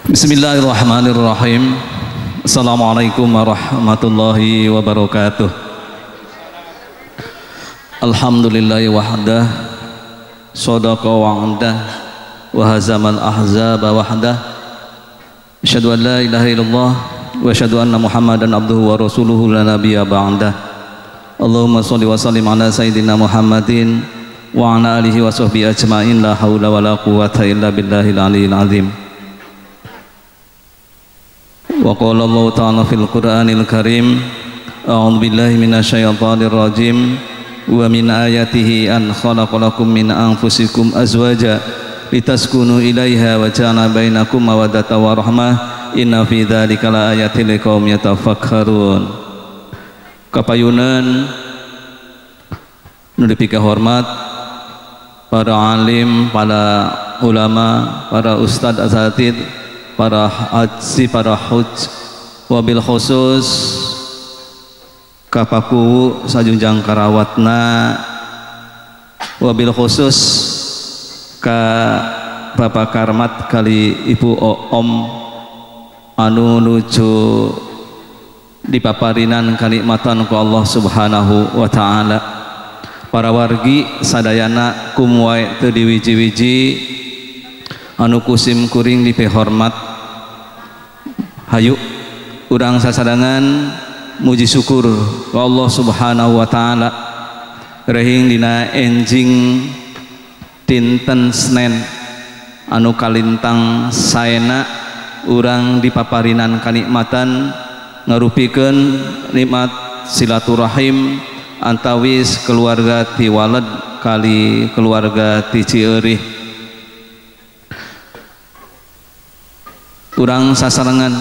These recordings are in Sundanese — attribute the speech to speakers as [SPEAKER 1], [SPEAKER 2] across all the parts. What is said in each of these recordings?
[SPEAKER 1] Bismillahirrahmanirrahim. Assalamualaikum warahmatullahi wabarakatuh. Alhamdulillahi wahdah, sadaqa wa'dah, wa hazamal ahzaba wahdah. Asyhadu an la ilaha illallah wa asyhadu anna Muhammadan abduhu wa rasuluhu la nabiyya ba'dah. Allahumma sholli wa sallim ala sayyidina Muhammadin wa ala alihi wa sahbihi ajma'in. La haula wa la quwwata illa billahil aliyyil azim. Wa qala Allah ta'ala fil Qur'anil Karim, a'udzu billahi minasyaitonir rajim, wa min ayatihi an khalaqalakum min anfusikum azwaja litaskunu ilaiha wa ja'ala bainakum mawaddatan wa rahmah, inna fi dzalika laayatin liqaumin yatafakkarun. Kapayunan nu dipikahormat para alim, para ulama, para ustad asatid, para haji, para huj, wabil khusus kapaku sajunjang karawatna, wabil khusus ka Bapak Karmat kali Ibu Om anu nuju dipaparinan kanikmatan ku Allah Subhanahu wa ta'ala. Para wargi sadayana kumwae teu diwiji-wiji anu kusim kuring dipehormat. Hayu urang sasadangan muji syukur ka Allah Subhanahu wa ta'ala rehing dina enjing dinten Senen anu kalintang saena urang dipaparinan kanikmatan ngarupikeun nikmat silaturahim antawis keluarga ti Waled kali keluarga ti Cieurih. Urang sasarengan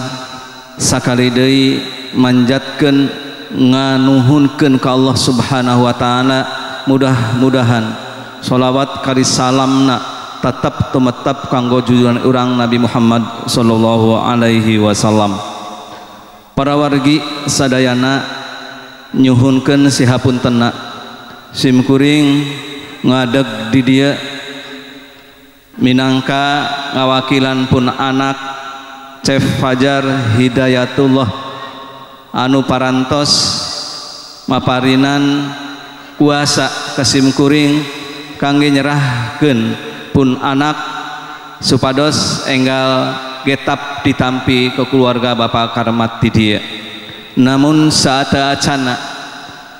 [SPEAKER 1] sakali deui manjatkeun nganuhunkeun ka Allah Subhanahu wa ta'ala, mudah-mudahan sholawat kali salamna tetap tumetep kanggo junjungan urang Nabi Muhammad sallallahu alaihi wasallam. Para wargi sadayana nyuhunkeun sihapuntenna sim kuring ngadeg di dieu minangka ngawakilan pun anak Chef Fajar Hidayatullah anu parantos maparinan kuasa kasim kuring kangge nyerahkeun pun anak supados enggal getap ditampi ke keluarga Bapak Karmat di dieu. Namun saat acana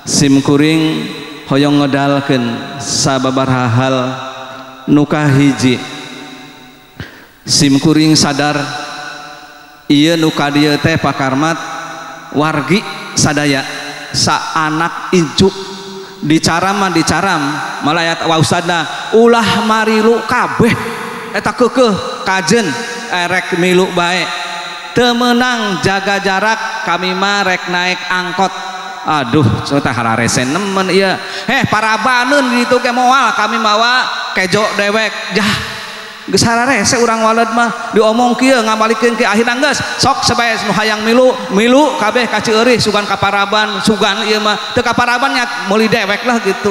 [SPEAKER 1] sim kuring hoyong ngedalkeun sababaraha hal nu kahiji. Sim kuring sadar ieu nu ka dieu teh Pak Karmat wargi sadaya sa anak incu dicaram mah dicaram malah wa ustadna ulah marilu kabeh eta keukeuh kajen erek milu bae teu meunang jaga jarak kami mah rek naik angkot. Aduh teh hararese nemen ieu heh parabaneun di ditu ge moal kami mawa kejo dewek jah geus hararese urang waled mah diomong kieu ngabalikeun ke akhirna geus sok sabae nu hayang milu milu kabeh ka Cieurih sugan ka Paraban sugan ieu mah teu ka Paraban nya meuli dewek lah gitu.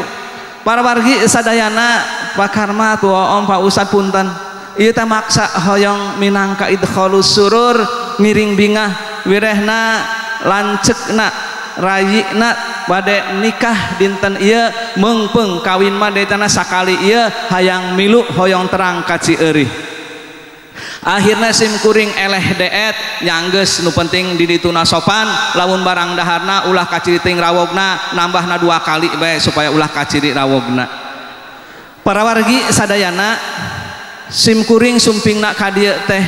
[SPEAKER 1] Para wargi sadayana Pak Karmat wa Om Pak Ustad punten ieu teh maksa hoyong minangka idkhalus surur ngiring bingah wirehna lanceukna rayina bade nikah dinten ieu meungpeung kawin mah detana sakali ieu hayang milu hoyong terang ka Cieurih. Akhirna sim kuring eleh deet nyanggeus nu penting di dituna sopan lamun barang daharna ulah kaciri ting rawogna nambahna 2 kali bae supaya ulah kaciri rawogna. Para wargi sadayana sim kuring sumpingna ka dieu teh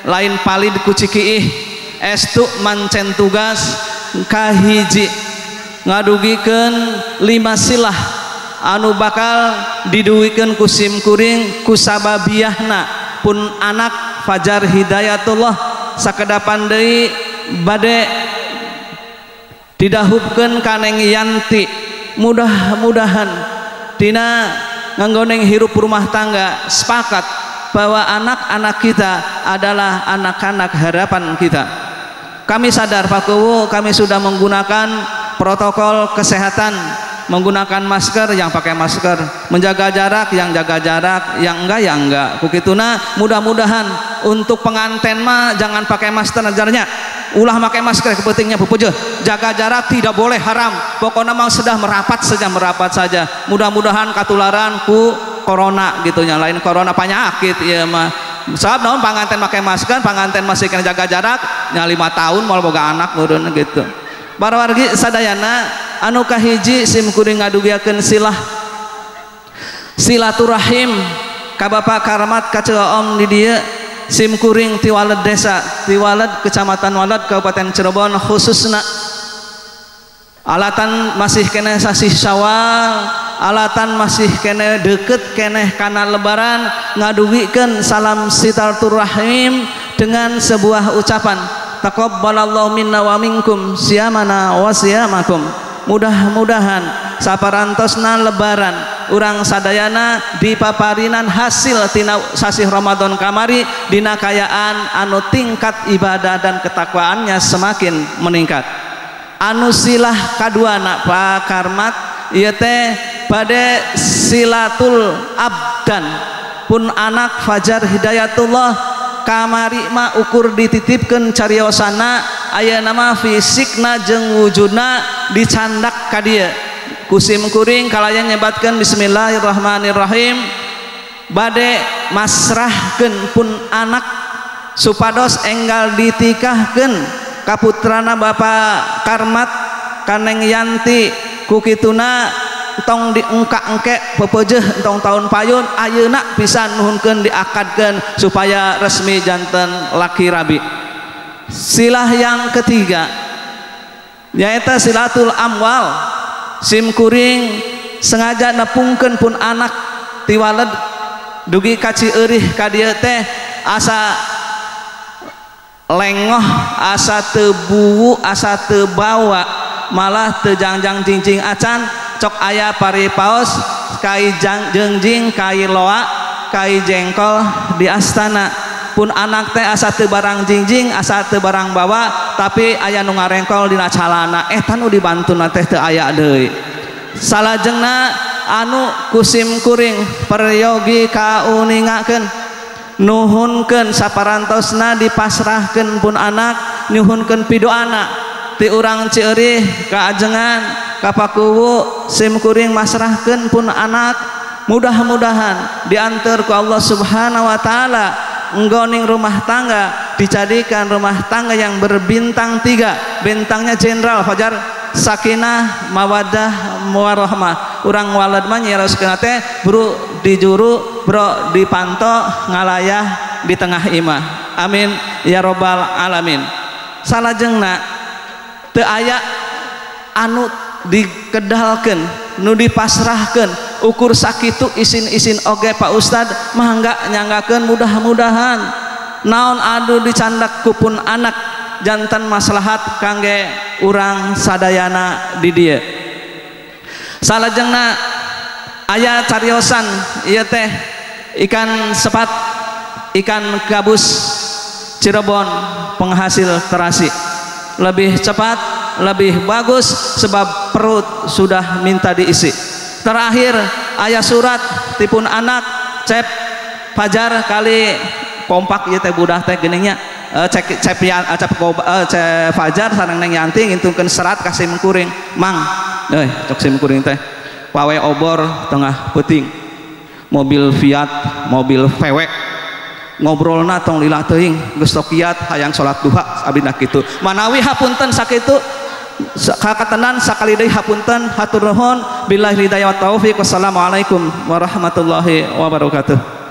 [SPEAKER 1] lain palid ku cikiih estu mancen tugas kahiji ngadugikeun 5 silah anu bakal diduwikeun ku sim kuring ku sababiahna pun anak Fajar Hidayatullah sakedapan deui bade didahupkeun ka Neng Yanti. Mudah-mudahan dina nganggo neng hirup rumah tangga sepakat bahwa anak-anak kita adalah anak-anak harapan kita. Kami sadar Pak Kuwu, kami sudah menggunakan protokol kesehatan, menggunakan masker yang pakai masker, menjaga jarak yang jaga jarak, yang enggak ya enggak. Kukituna mudah-mudahan Untuk penganten mah jangan pakai masker ajarnya, ulah pakai masker kepentingnya bepejeh, jaga jarak tidak boleh, haram. Pokoknya mau sudah merapat saja, merapat saja. Mudah-mudahan katularan ku corona gitu nya, lain corona penyakit ieu mah. Sebab naon panganten pakai masker, panganten masih kena jaga jarak nya 5 tahun moal boga anak meureun gitu. Para wargi sadayana anu kahiji sim kuring ngadugiakeun silah silaturahim ka Bapak Karmat ka Om di dieu. Sim kuring ti Waled desa, ti Waled kecamatan Waled Kabupaten Cirebon khususna. Alatan masih keneh sasih Syawal, alatan masih keneh deket keneh kana lebaran, ngadugikeun salam silaturahim dengan sebuah ucapan taqabbalallahu minna wa minkum siyamana wa siyamakum. Mudah-mudahan saparantosna lebaran urang sadayana dipaparinan hasil tina sasih Ramadan kamari dina kayaan anu tingkat ibadah dan ketakwaannya semakin meningkat. Anu silah kaduana Pak Karmat ieu teh bade silatul abdan pun anak Fajar Hidayatullah kamari mah ukur dititipkeun cariosana, ayeuna mah fisikna jeung wujudna dicandak ka dieu. Kusim kuring kalayan nyebatkeun bismillahirrahmanirrahim bade masrahkeun pun anak supados enggal ditikahkeun ka putrana Bapak Karmat kaneng Yanti kukituna tong diengka-engke pepejeh tong tahun payun ayeuna pisan nuhunkeun diakadkeun supaya resmi janten laki rabi. Silah yang ketiga nyaeta silatul amwal. Sim kuring sengaja nepungkeun pun anak ti Waled dugi ka Cieurih ka dieu teh asa lengoh, asa teu buwu, asa teu bawa, malah teu jangjang jingjing acan cok aya paripaos kai jengjing kai loa kai jengkol di astana. Pun anak teh asa teu barang jingjing, asa teu barang bawa, tapi aya nu ngarengkol dina calana eta nu dibantuna teh teu aya deui. Salajengna anu kusim kuring peryogi kauningakeun nuhunkeun saparantosna dipasrahkeun pun anak, nyuhunkeun pidoana ti urang Cieurih ka ajengan ka Pakuwu sim kuring masrahkeun pun anak, mudah-mudahan diantar ku Allah Subhanahu wa taala nggoning rumah tangga dijadikan rumah tangga yang berbintang 3, bintangnya jenderal Fajar sakinah mawadah warahmah. Urang Waled mah nyeroskeun teh bro di juru bro di panto ngalayah di tengah imah. Amin ya robbal alamin. Salajengna teu aya anu dikedalkeun nu dipasrahkeun ukur sakitu isin-isin oge Pak Ustad mangga nyanggakeun mudah-mudahan naon anu dicandak kupun anak jantan maslahat kangge urang sadayana di dieu. Salajengna aya cariosan ieu teh ikan sepat, ikan gabus Cirebon penghasil terasi, lebih cepat lebih bagus sebab perut sudah minta diisi. Terakhir ayah surat tipun anak Cep Fajar kali kompak ieu teh budah teh geningnya cek cep cep cep Fajar sareng Neng Yanti ngintungkeun serat ka sim kuring mang cok sim kuring teh pawe obor tengah peuting mobil Fiat mobil VW ngobrolna tong lila teuing geus tokiat hayang salat duha abdi kitu manawi hapunten sakitu kakatenan sakali deui hapunten hatur nuhun billahi hidayah wa taufik wassalamualaikum warahmatullahi wabarakatuh.